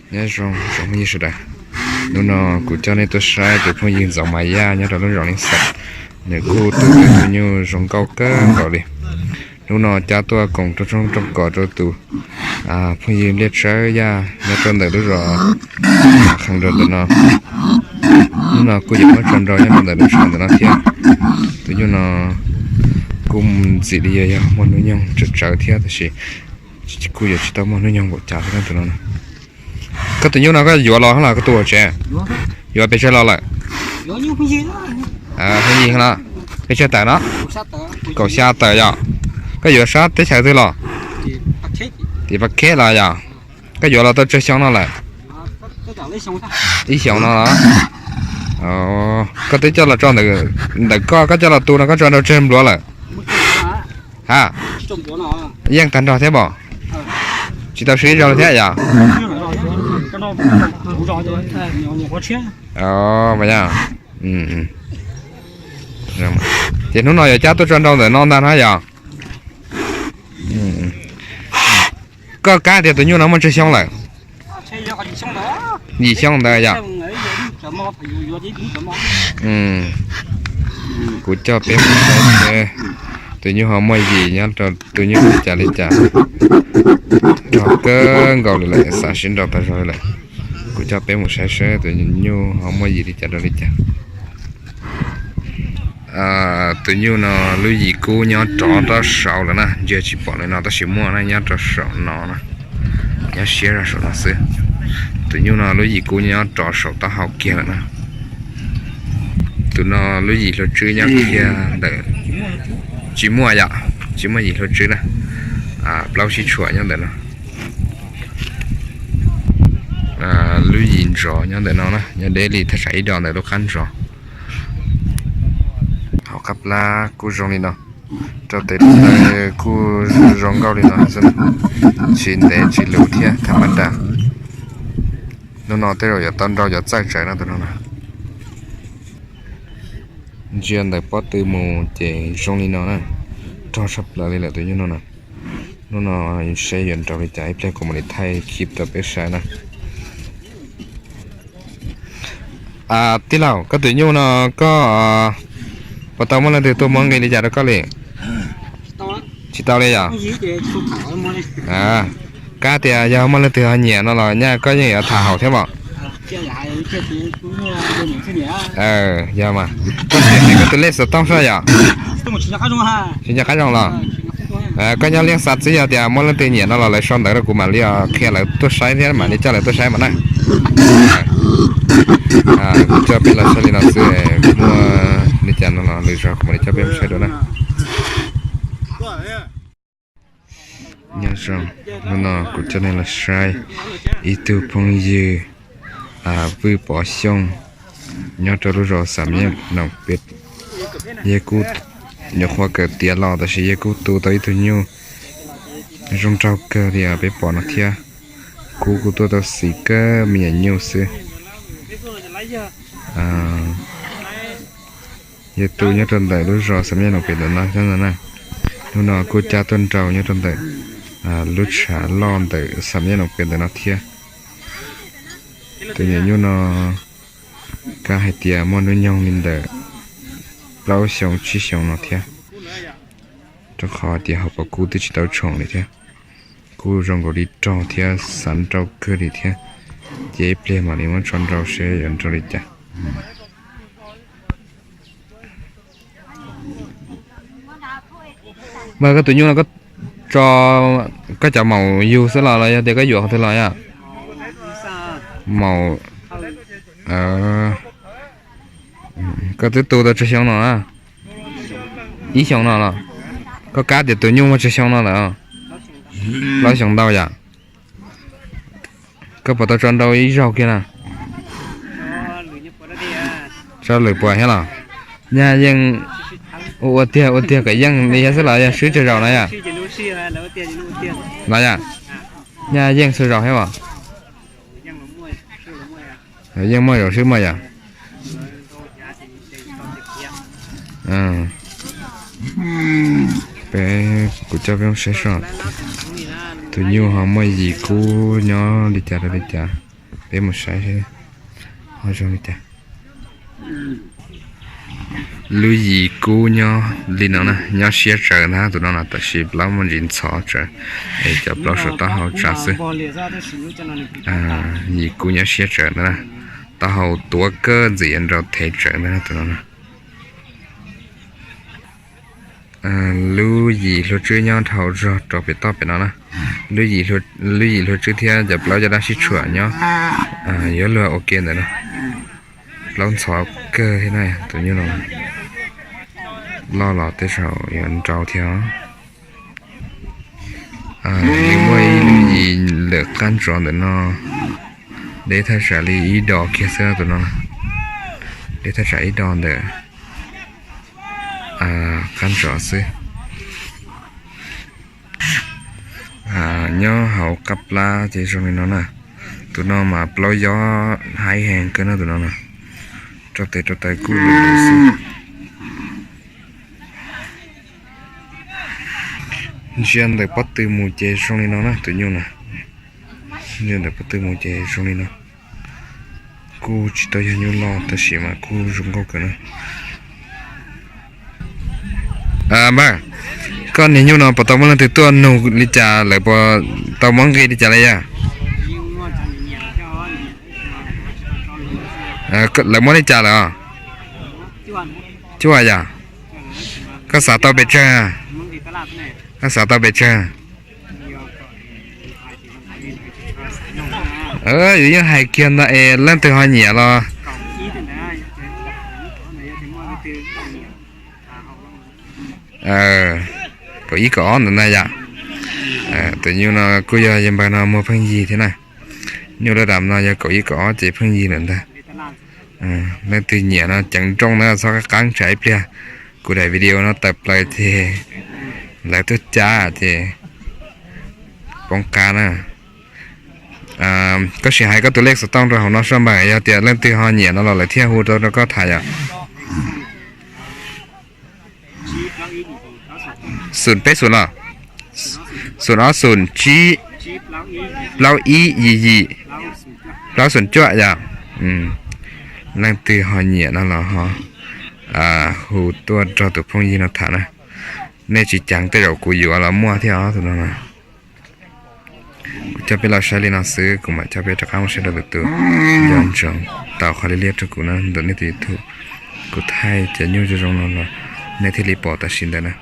Nyob zoo tsoom phooj ywg sawv daws, hnub no kuv coj nej tuaj saib tus phooj ywg Ntxoov Mas Yaj nyob rau lub zos Leej Xeem. Nws kuj tu tau tus nyuj zoo nkauj kawg nkaus li. Hnub no cab tuaj koom rooj tshoob rooj kos rau tus phooj ywg Npliaj Tsawb Yaj nyob rau ntawm lub zos Qhees Nraug ntawm no. Hnub no kuj yuav muab tso nrau nyob rau ntawm lub tshav ntawm no thiab. Tus nyuj no kuj ntxim li yog muaj hnub nyoog tsawv tsawv thiab tab sis kuj yuav tsis tau muaj hnub nyoog npaum cas thiab tus no. Koj tus nyuj no koj yuav los los koj tu hauv tsev? Yuav pes tsawg los lawm? Pes tsawg tawm no? Kaum xya tawm yom. Koj yuav sab teb chaws twg los? Tim Paj Kheb los yom. Koj yuav los tau tsawg xyoo no lawm? Ib xyoos no los? Koj twb coj los tso ntawm koj, koj coj los tu no koj tso nrau tsawg npluav lawm? Ha, yeej tag nrho thiab pom? Tsis tau swb ib zaug li thiab yom? Ces hnub no yuav cab tuaj tso nrau ntawm no ntag na yom? Koj kab tias tus nyuj no muaj tsawg xyoo lawm? Yim xyoo ntawd yom? Kuv coj peb mus saib seb tus nyuj ho muaj yim nyob rau, tus nyuj li cas li cas. Rog kawg nkaus li lawm, xav sib nrau tag zog li lawm. Kuv coj peb mus saib seb tus nyuj ho muaj yim li cas rau li cas. Tus nyuj no lub yim kub nyob rov rau saud lawm na, ntsia tsis pom li no tab sis muaj na, nyob rau saum no na, nyob siab rau saum no xwb. Tus nyuj no lub yim kub nyob rov saum taub hau kiag lawm na. Tus no lub yim hlua tswb nyob kiag ntawm, tsis muaj yom, tsis muaj yim hlua tswb na. Plaub sib tshuam nyob ntawm no. Lub yim ntsos nyob ntawm no na, nyob deb li thaj tsam ib dos ntawm lub qab ntsos. Hauv qab plab kuj zoo li no, rau tes taw kuj zoo nkauj li no xwb, tsis ntev tsis luv thiab tham ma da. Hnub no tej zaum yuav tau nrau yuav txawj tsawv no tus no na. Ntsia ntawm pob tw mus ces zoo li no na, rog tshaj plaws li lawm tus nyuj no na. Hnub no seb yuav nrau li cas, ib pliag kuv mam li thaij clip rau peb saib na. Tij laug, koj tus nyuj no koj puas tau muaj leej twg tuaj muab nqi li cas rau koj li? Tsis tau li yom? Kab tias yog muaj leej twg ho nyiam no los nyaj koj yeej yuav tham haum thiab mos? Yog mas, koj tias koj tus lej xov tooj soj yom? Tsis nco qab zoo los? Koj nyob Liaj Xav xwb, yog tias muaj leej twg nyiam no los lawv sau ntawv rau kuv mam li qhia lawv tuaj saib thiab mam li coj lawv tuaj saib mas na. Kuv coj peb los saib li no xwb, muaj li cas no los lwm zaus kuv mam li coj peb mus saib dua na. Nyob zoo, hnub no kuv coj nej los saib ib tug phooj ywg Vwj Pov Xyooj nyob rau lub zos Xam Yaj Noom Pem. Yawg kuj nyuam qhuav kawm tiav los tab sis yawg kuj tu tau ib tug nyuj zoo nraug kawg li peb pom no thiab. Kub kuj tuaj tau xis kawg me nyuam nyuj xwb. Yawg tu nyob rau ntawm lub zos Xam Yaj Noom Pem ntawm no thiab ntag na. Hnub no kuj cab tuaj nrau nyob rau ntawm lub tshav loj ntawm Xam Yaj Noom Pem ntawm no thiab. Tus nyuam nyuj no kab hais tias muaj hnub nyoog li ntawm plaub xyoo tsib xyoo no thiab, rau qhov tias hauv paus kub twb tsis tau tshoom li thiab. Kuj zoo nkaus li rog thiab xav nrau kawg li thiab. Ces ib pliag mam li muab tso nrau seb yuav nrau li cas. Mas koj tus nyuj no koj tso, koj cov maum yug xwb los los yog tias koj yuav qhov twg los yom? Maum, koj twb tu tau tsawg xyoo no na? Ib xyoos no los? Koj kab tias tus nyuj muaj tsawg xyoo no lawm? Plaub xyoos ntau yom? Koj puas tau tso nrau ib zaug kiag na? Tso lwm puas thiab los? Nyaj yeej ua tiag ua tiag kom yeej li thiab xwb los yog swb tsawg zaus no yom? Los yom? Nyaj yeej txhua zaus thiab os? Yeej muaj zaus swb muaj yom? Peb, kuv coj peb mus saib seb tus nyuj ho muaj yim kub nyob li cas rau li cas. Peb mus saib ho zoo li cas. Lub yim kub nyob li no na, nyob siab tsawv ntag tus no no, tab sis plaub muaj ntsis ntxhov tsawv, es cov plaub saum taub hau tsav xwb. Yim kub nyob siab tsawv ntag na, taub hau tuav kawg ntxim yuav nrau thev tsawv ntag na tus no na. Lub yim hlua tswb nyob dhau zog rau pem toj pem no na. Lub yim hlua tswb thiab cov plaub caj dab sib tshuam nyob, yuav luag ua ke ntawm no. Plaub ntxhov kawg thiab na, tus nyuj no loj los tej zaum yuav nrau thiab. Nws muaj ib lub yim lawm qab ntsov ntawm no, deb thaj tsam li ib dos kiag xwb tus no, deb thaj tsam ib dos ntawm qab ntsov xwb. Nyob hauv qab plab ces zoo li no na. Tus no mas plaub yob haib heev kawg no tus no na. Rau tes rau taw kuj lus lus xwb. Ntsia ntawm pob tw mus ces zoo li no na tus nyuj na. Ntsia ntawm pob tw mus ces zoo li no. Kuj tsis tau yog nyuj loj tab sis mas kuj zoo nkauj kawg na. Npawg, koj niag nyuj no puas tau muaj leej twg tuaj nug li cas lawm, puas tau muab nqi li cas li yog? Lawv muab li cas lawm? Cuaj yom? Koj xav tau pes tsawg? Koj xav tau pes tsawg? Yus yeej hais kiag ntag es leej twg ho nyiam los. Kaum ib kaum ob ntawd ntag yom. Tus nyuj no kuj yog yawg npawg no muag pheej yig thiab na. Nyuj laj dam no yog kaum ib kaum ob ces pheej yig lawm ntag. Leej twg nyiam no ceev nrooj na txhob qab qeeb tsam ib pliag kuv daim video no tawm plaws ces lawv tuaj cab ces poob qab na. Koj sim hais koj tus lej xov tooj rau hauv no soj npawg, yog tias leej twg ho nyiam no los lawv thiaj hu rau koj tham yom. Xoom peb xoom los? Xoom ob xoom tsib plaub ib yim yim plaub xoom cuaj yom. Leej twg ho nyiam no los ho hu tuaj rau tus phooj ywg no tham na. Nej tsis ceev tej zaum kuv yuav los muaj thiab os tus no na. Kuv coj peb los saib li no xwb, kuv mam coj peb rov qab mus saib rau tus tus nco ntsoov tau qhov liab liab rau kuv na ntawm nej tus YouTube. Kuv thaij cov nyuj zoo zoo no los nej thiaj li pom tam sim ntawd na.